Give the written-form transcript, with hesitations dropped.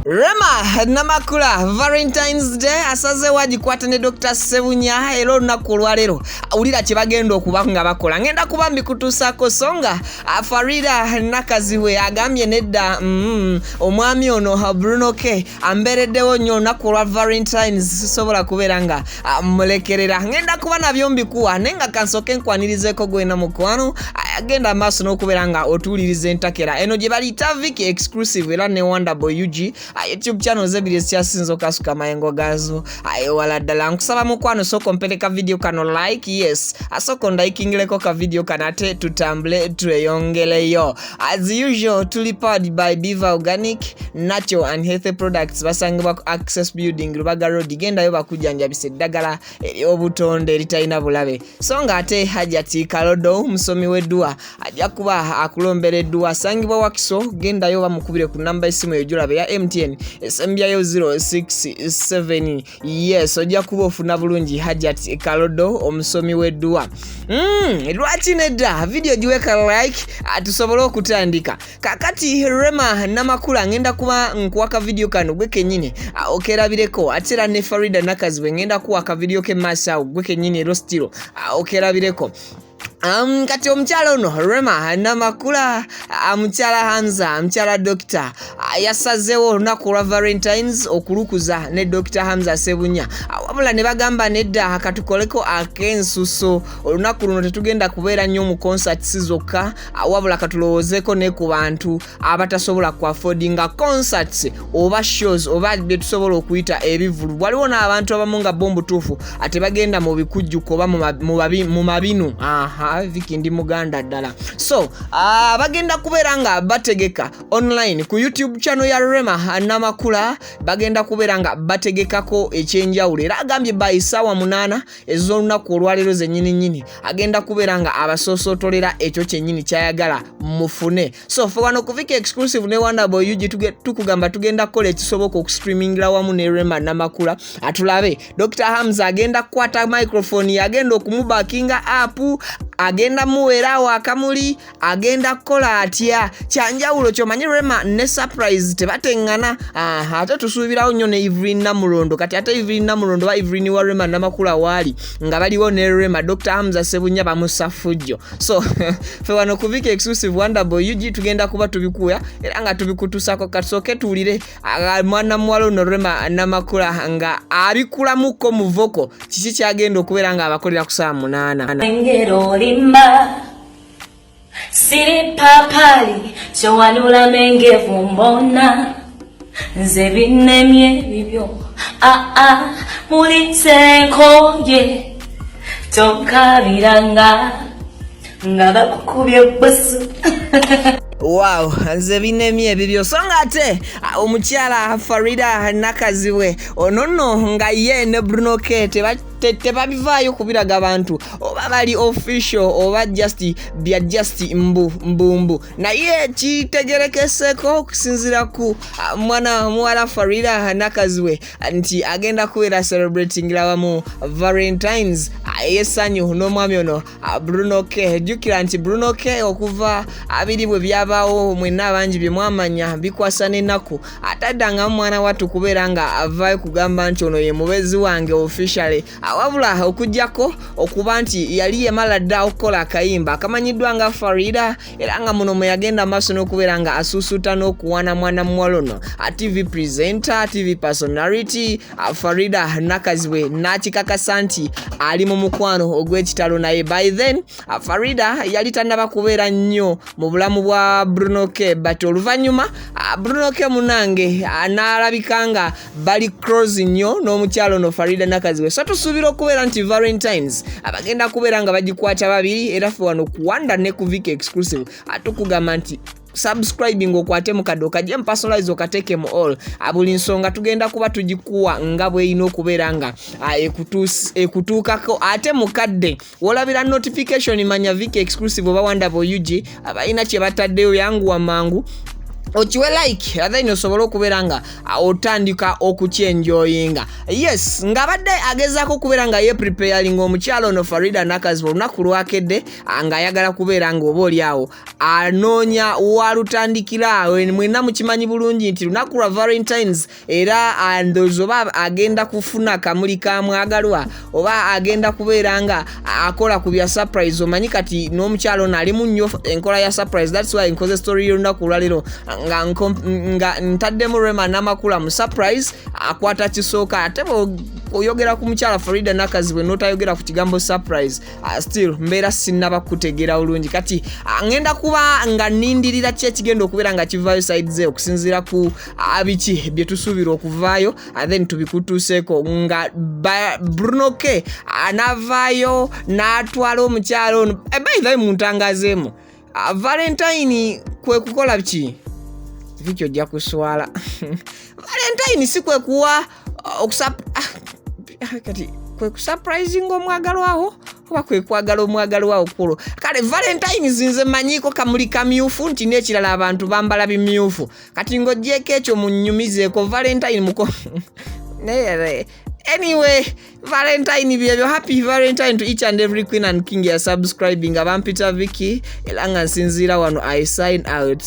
Rema Namakula Valentine's Day asazeewo agikwata ne Dr. Ssebunya era olunaku olwaleero awulira kye bagenda okuba nga bakola. Ngenda kuba mbikutuusaako so nga Farida Nakazibwe agambye nedda, omwami ono Bruno K ambeereddewo nnyo olunaku olwa Valentine's, sisobola kubeera nga mulekerera. Ngenda kuba nabyo mbikuwa, naye nga kansooke nkwanirizeeko gwena mukwano agenda amaaso n'okubeera nga otuwuliriza entakera eno gye baliyita Vicky Exclusive era ne Wonderboy UG, YouTube channels ebiri ezikyasinze okasuka amayengo gaazo ewala ddala. Nkusaba mukwano sooka ompereka video kano like, yes, asooka ondayikingireko ka video kano ate tutambule tweyongereyo. As usual, tuli powered by Beaver Organic Natural and Healthy Products, basangibwa ku Access Building, Lubaga Road. Gendayo bakujjanjabisa eddagala ery'obutonde eritalina bulabe. So nga ate Hajati Kalodo musomi w'edduwa ajja kuba akulombera edduwa, asangibwa Wakiso. Gendayo bamukubire ku namba y'essimu eyo gy'olaba eya MTN esembyayo 067. Yes, ojja kuba ofuna bulungi Hajati Kalodo omusomi w'edduwa. Lwaki nedda video giweka like tusobole okutandika. Kakati Rema Namakula ngenda kuba nkuwa ka video kano gwe kennyini okerabireko, ate era ne Farida Nakazibwe ngenda kuwa ka video ke maaso awo gwe kennyini era still okerabireko. Kati omukyala ono Rema Namakula, mukyala Hamza, mukyala Dokita, yasazeewo olunaku olwa Valentines okulukuza ne Dr. Hamza Ssebunya, wabula ne bagamba nedda, katukoleko ak'ensuso. Olunaku luno tetugenda kubeera nnyo mu concerts zokka, wabula katulowoozeeko ne ku bantu abatasobola ku affordinga concerts oba shows oba bye tusobola okuyita ebivvulu. Waliwo n'abantu abamu nga bo mbutuufu ate bagenda mu bikujjuko oba mu mabinu. Aha, Vicky ndi muganda ddala. So bagenda kubeera nga bategeka online ku YouTube channel ya Rema Namakula, bagenda kubeera nga bategekako ekyenjawulo. Era agambye by ssaawa 8 ez'olunaku olwaleero zennyini nnyini agenda kubeera nga abasoosootolera ekyo kyennyini kyayagala mufune. So fe wano ku Vicky Exclusive ne Wonderboy UG tukugamba tugenda kukola ekisoboka okustreamingira wamu ne Rema Namakula. Atulabe Dr. Hamza agenda kukwata microphone, agenda okumubakinga up, agenda muweera awo akamuli, agenda kukola atya kyanjawulo. Kyomanyi Rema ne surprise tebateŋŋana. Aha, ate tusuubirawo nnyo ne Evelyn Namulondo. Kati ate Evelyn Namulondo ba Evelyn wa Rema Namakula waali nga baliwo ne Rema, Dr. Hamza Ssebunya bamusafujjo. So fe wano ku Vicky Exclusive Wonderboy UG tugenda kuba tubikuya era nga tubikutusaako. Katusooke tuwulire mwana muwala ono Rema Namakula nga abikulamuko mu vocal, kiki kyagenda okubeera nga abakolera ku ssaawa 8. Engero limba siri papali kyowanula mengevu mbona nze binemye bibyo aa mulinsenkoye tonkabiranga nga bakukubye busu. Wow, nze binemye ebibyo. So nga ate omukyala Farida Nakazibwe ono nno nga ye ne Bruno K tebabivaayo kubiraga bantu oba bali official oba just bya just mbu mbumbu, naye kitegerekeseko okusinziira ku mwana muwala Farida Nakazibwe nti agenda kubeera celebratingira wamu Valentines ey'essanyu n'omwami ono Bruno K. Jjukira nti Bruno K okuva abiri bwe byabaawo mwenna abangi bye mwamanya bikwasa n'ennaku, ataddangamu mwana wattu kubeera nga avaayo kugamba nti ono ye mubeezi wange officially, wabula okuggyako okuba nti yali yamala dda okukola akayimba akamanyiddwa nga Farida, era nga muno mwe yagenda maaso n'okubeera nga asuusuuta n'okuwaana mwana muwala ono TV presenter, TV personality Farida Nakazibwe, n'akikakasa nti ali mu mukwano ogw'ekitalo. Naye by then Farida yali tannaba kubeera nnyo mu bulamu bwa Bruno K, but oluvannyuma Bruno K munange n'alabika nga bali close nnyo n'omukyalo ono Farida Nakazibwe. So tusuubira okubeera nti Valentines abagenda kubeera nga bagikwata babiri, era ffe wano ku Wanda ne ku Vicky Exclusive atukugamba nti subscribing okwate mu kadde okajje mu personalize okateeke mu all. Buli nsonga tugenda kuba tugikuwa nga bw'erina okubeera nga ekutuukako ate mu kadde wolabira notification. Manya Vicky Exclusive oba Wonderboy UG abalina kye bataddeyo, yanguwa mangu Okiwe like, then osobole okubeera nga otandika okukyenjoyinga. Yes, ng'abadde agezaako okubeera nga yepreparinga omukyalo ono Farida Nakazibwe olunaku lwakedde, ng'ayagala kubeera nga oba oli awo anoonya walutandikira. Mwenna mukimanyi bulungi nti lunaku lwa Valentines, era ndowooza oba agenda kufuna kamuli ka mwagalwa oba agenda kubeera nga akola ku bya surprise. Omanyi kati n'omukyalo ono alimu nnyo enkola ya surprise. That's why nkoze story y'olunaku olwaleero nga ntaddemu Rema Namakula mu surprise akwata kisooka. Ate oyogera ku mukyala Farida Nakazibwe n'otayogera ku kigambo surprise, still mbeera sinnaba kutegeera bulungi. Kati ngenda kuba nga nnindirira ki ekigenda okubeera nga kivaayo side ze okusinziira ku biki bye tusuubira okuvaayo, then tubikutuuseeko nga Bruno K anaavaayo n'atwala omukyalo ono. By the way, muntangazeemu, Valentine kwe kukola ki? Viki, ojja kuswala. Valentine si kwe kuwa kati kwe kusurprisinga omwagalwawo oba kwe kwagala omwagalwawo kulo? Kale Valentines nze manyiiko kamuli kamyufu, nti n'ekirala abantu bambala bimyufu. Kati ng'ogyeko ekyo, munnyumizeeko Valentine muko naye. Anyway, Valentine byebyo. Happy Valentine to each and every queen and king ya subscribing. Abampita Vicky, era nga nsinziira wano, I sign out.